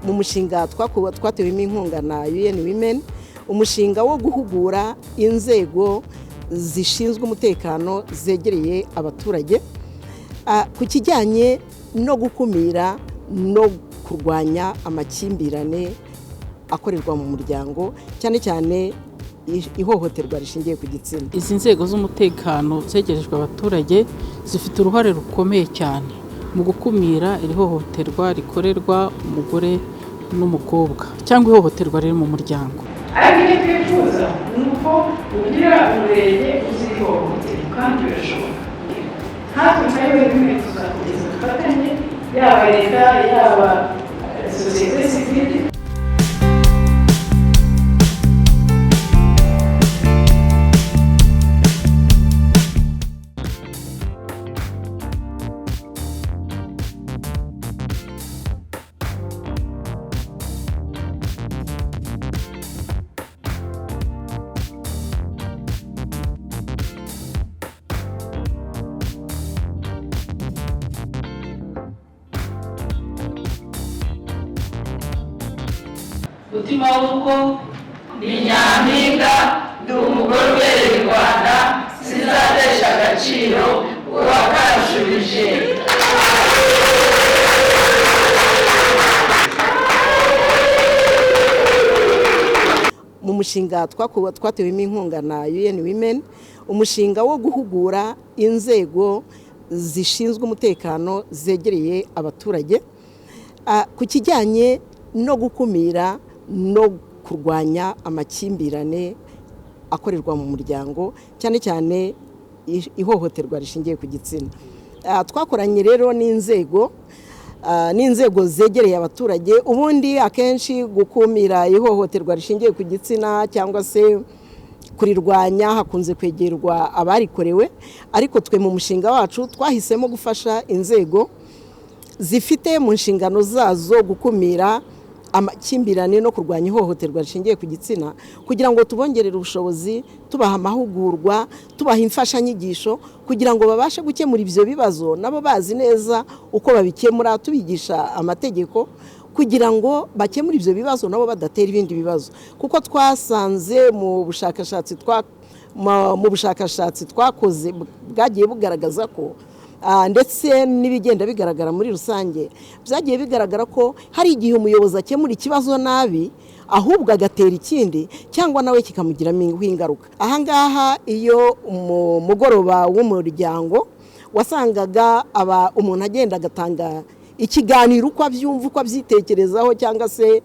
Mu mushinga twatewemo inkunga na UN Women, umushinga wo guhugura inzego zishinzwe umutekano zegereye abaturage ku kijyanye no gukumira no kurwanya amakimbirane akorerwa mu muryango, cyane cyane ihohoterwa rishingiye ku gitsina. Izi nzego z'umutekano zegerejwe abaturage zifite uruhare rukomeye cyane mu gukumira iri hohoterwa rikorerwa umugore n'umukobwa cyangwa ihohoterwa riri mu muryango. Ariko icyo twifuza ni uko ugira umurenge uzira ihohoterwa, kandi birashoboka. Natwe nka UN tuzakomeza dufatanye, yaba leta, yaba sosiyete sivile. Mutima w'urugo. Ni nyampinga, ndi umugore ubereye u Rwanda, sinzatesha agaciro uwakanshubije. Mu mushinga twatewemo inkunga na UN Women, umushinga wo guhugura inzego zishinzwe umutekano zegereye abaturage ku kijyanye no gukumira no kurwanya amakimbirane akorerwa mu muryango, cyane cyane ihohoterwa rishingiye ku gitsina. Twakoranye rero n'inzego zegereye abaturage. Ubundi akenshi gukumira ihohoterwa rishingiye ku gitsina cyangwa se kurirwanya hakunze kwegerwa abarikorewe, ariko twe mu mushinga wacu twahisemo gufasha inzego zifite mu nshingano zazo gukumira amakimbirane no kurwanya ihohoterwa rishingiye ku gitsina, kugira ngo tubongerere ubushobozi, tubaha amahugurwa, tubaha imfashanyigisho, kugira ngo babashe gukemura ibyo bibazo nabo bazi neza uko babikemura, tubigisha amategeko kugira ngo bakemure ibyo bibazo nabo badatera ibindi bibazo. Kuko twasanze mu bushakashatsi twakoze bwagiye bugaragaza ko, ndetse n'ibigenda bigaragara muri rusange, byagiye bigaragara ko hari igihe umuyobozi akemura ikibazo nabi, ahubwo agatera ikindi cyangwa nawe kikamugiramo ingaruka. Ahangaha iyo mugoroba w'umuryango wasangaga umuntu agenda agatanga ikiganiro uko abyumva, uko abyitekerezaho, cyangwa se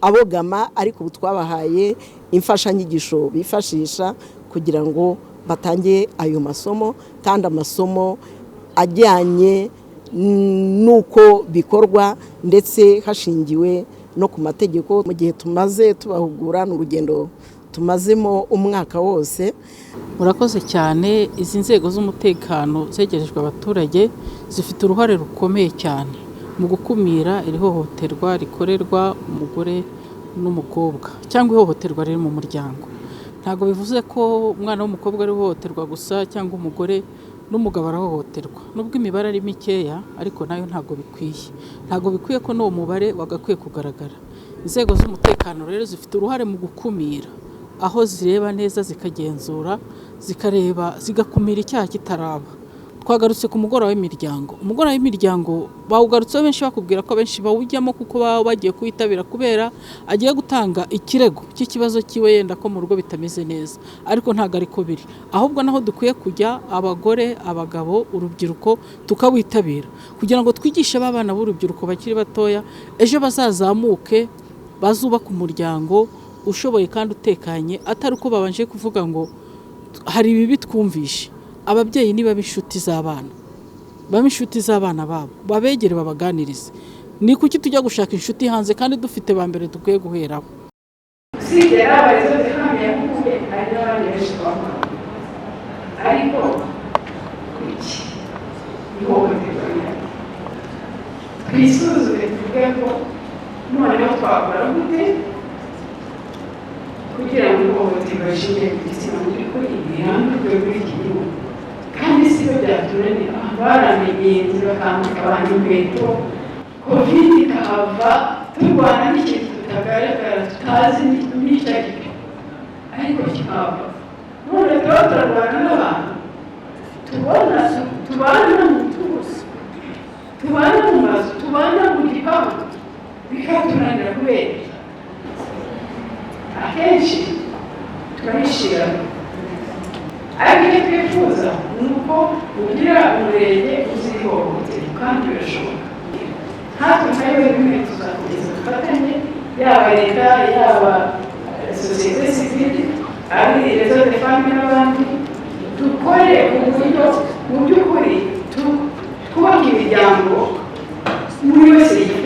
abogama, ariko ubu twabahaye imfashanyigisho bifashisha kugira ngo batange ayo masomo, kandi amasomo ajyanye n'uko bikorwa ndetse hashingiwe no ku mategeko. Mu gihe tumaze tubahugura, ni urugendo tumazemo umwaka wose. Murakoze cyane. Izi nzego z'umutekano zegerejwe abaturage zifite uruhare rukomeye cyane mu gukumira iri hohoterwa rikorerwa umugore n'umukobwa cyangwa ihohoterwa riri mu muryango. Ntabwo bivuze ko umwana w'umukobwa ari uhohoterwa gusa cyangwa umugore, n'umugabo arahohoterwa, nubwo imibare ari mikeya, ariko nayo ntabwo bikwiye. Ntabwo bikwiye ko n'uwo mubare wagakwiye kugaragara. Inzego z'umutekano rero zifite uruhare mu gukumira, aho zireba neza, zikagenzura, zikareba, zigakumira icyaha kitaraba. Twagarutse ku mugoroba w'imiryango. Umugoroba w'imiryango bawugarutseho benshi bakubwira ko benshi bawujyamo kuko baba bagiye kuwitabira kubera agiye gutanga ikirego cy'ikibazo cyiwe, yenda ko mu rugo bitameze neza, ariko ntabwo ariko biri. Ahubwo naho dukwiye kujya, abagore, abagabo, urubyiruko, tukawitabira kugira ngo twigishe abana b'urubyiruko bakiri batoya, ejo bazazamuke bazubaka umuryango ushoboye kandi utekanye, atari uko babanje kuvuga ngo hari ibibi twumvishe. Ababyeyi niba inshuti z'abana, babe inshuti z'abana babo, babegere, babaganirize. Ni kuki tujya gushaka inshuti hanze kandi dufite ba mbere dukwiye guheraho? Usibye n'abarezi zihamye yahuye, hari n'abandi benshi twakora, ariko kuki ihohoterwa rihari? Twisuzume, tuvuge ko noneho twakora gute kugira ngo ihohoterwa rishingiye ku gitsina mu by'ukuri rirandurwe muri iki gihugu. Kandi si byo byatunanira, baramenyereye, bakambika abantu inkweto, COVID ikahava. Turwana n'ikintu tutagaragara, tutazi n'icyo ari cyo, ariko kikaba none tuba turarwana n'abantu tubona, tubana mu tuzi, tubana mu mazu, tubana mu gipangu, bikatunanira. Kubera iki? Akenshi turabishira, ariko icyo twifuza ni uko ugira umurenge uzira ihohoterwa, kandi birashoboka. Natwe nka bimwe tuzakomeza dufatanye, yaba leta, yaba sosiyete sivile, ari réseau de femmes n'abandi, dukore uburyo mu by'ukuri twubaka imiryango buri wese yifuza.